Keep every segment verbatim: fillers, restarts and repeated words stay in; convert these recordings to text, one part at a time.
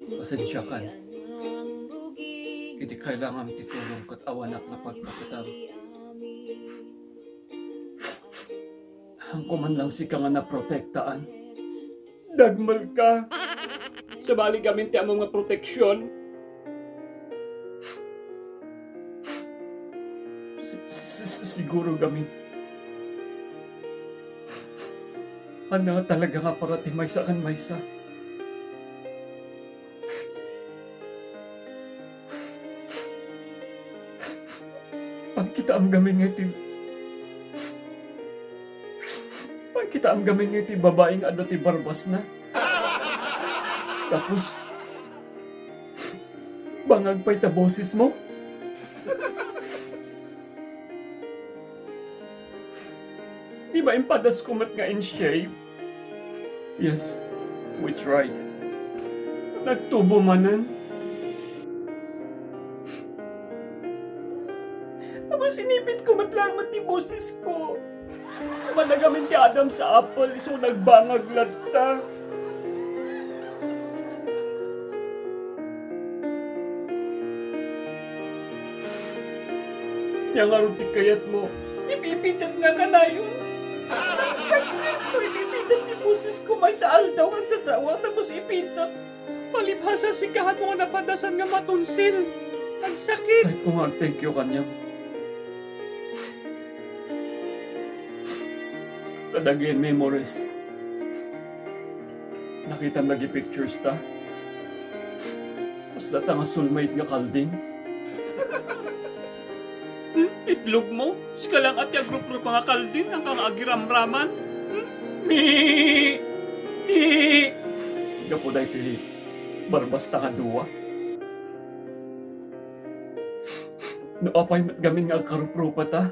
Pasensiakan. Idi kailangan ti tulong ket awanak nga pagkapitan. Haanko man lang sika nga naprotektaan. Dagmel ka. Sabali gamin ti ammom nga proteksyon. Si-, si-, si-, siguro gamin. Ania nga talaga nga para ti maysa ken maysa. Pagkitaam gamin nga iti, pagkitaam gamin nga iti babai nga adda ti barbasna. Tapos, bangag pay ta bosesmo? Di ba impadasko met nga in shape? Yes, we tried. Nagtubo manen. Tapos inipitko met laeng ti bosesko. Madagamit ti Adam's apple, isu nagbangag latta. Ania ngarud ti kayatmo? Ipipitek nga kanayon. Nagsakit no ipipitek ti bosesko maysa aldaw nga agsasawa tapos ipitek. Palibhasa, sika no nga napadasan nga matonsil. Nagsakit. Kayatko nga ag-thank you kaniam. Kadagiti memories. Nakitam dagiti pictures ta. Kasla ta nga soulmate nga kalding. Hmm? Itlog mo? Sika lang ti agruprupa nga kalding, ania nga agiramraman? Hmm? Mi! Mi! Gapu daytoy barbasta nga dua. No apay met gamin nga agkaruprupa ta?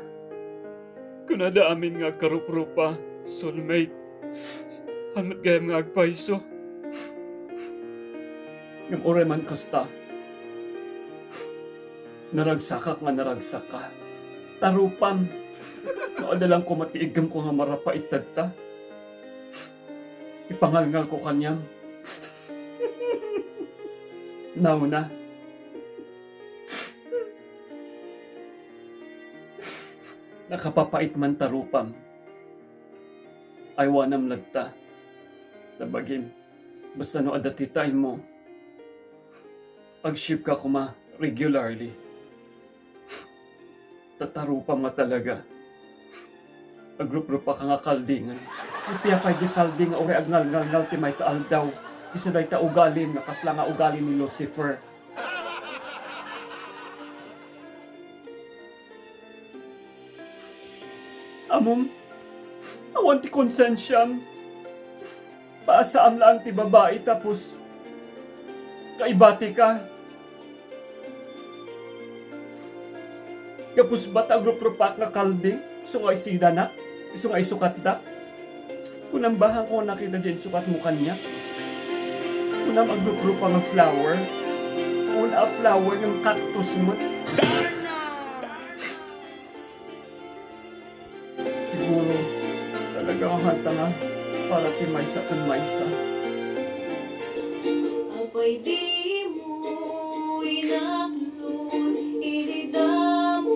Kunada amin nga agkaruprupa, soulmate. Haan met gayam nga agpayso. Ngem uray man kasta, naragsakak nga naragsakka. Tarupam. No adda lang koma ti iggemko nga marapait tatta, ipangalngalko kaniam. Nauna. Nakapapait man tarupam. Aywanam latta. Ta bagim, basta no adda ti time mo, ag-shift ka koma regularly. Ta tarupam nga talaga. Agruprupa ka nga kalding. Apay pay ti kalding nga uray agngalngalngal ti maysa aldaw? Isu dayta ugalim nga kasla nga ugali ni Lucifer. Ammom, awan ti konsensiam. Paasaam laeng ti babai tapos kaibatika. Gapu ta agruprupak nga kalding, isu nga isidana, isu nga isukatda. Kunam, bahanko nakita diay insukatmo kaniak. Kunam, agruprupa nga flower. Una a flower nga cactus met. Siguro, talaga nga hanta nga para ti maysa ken maysa. Apay dimo inaklon idi damo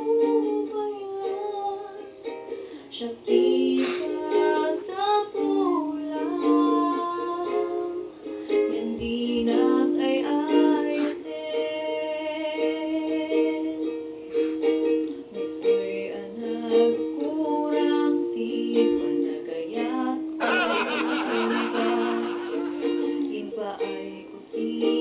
pay laeng? Siak ti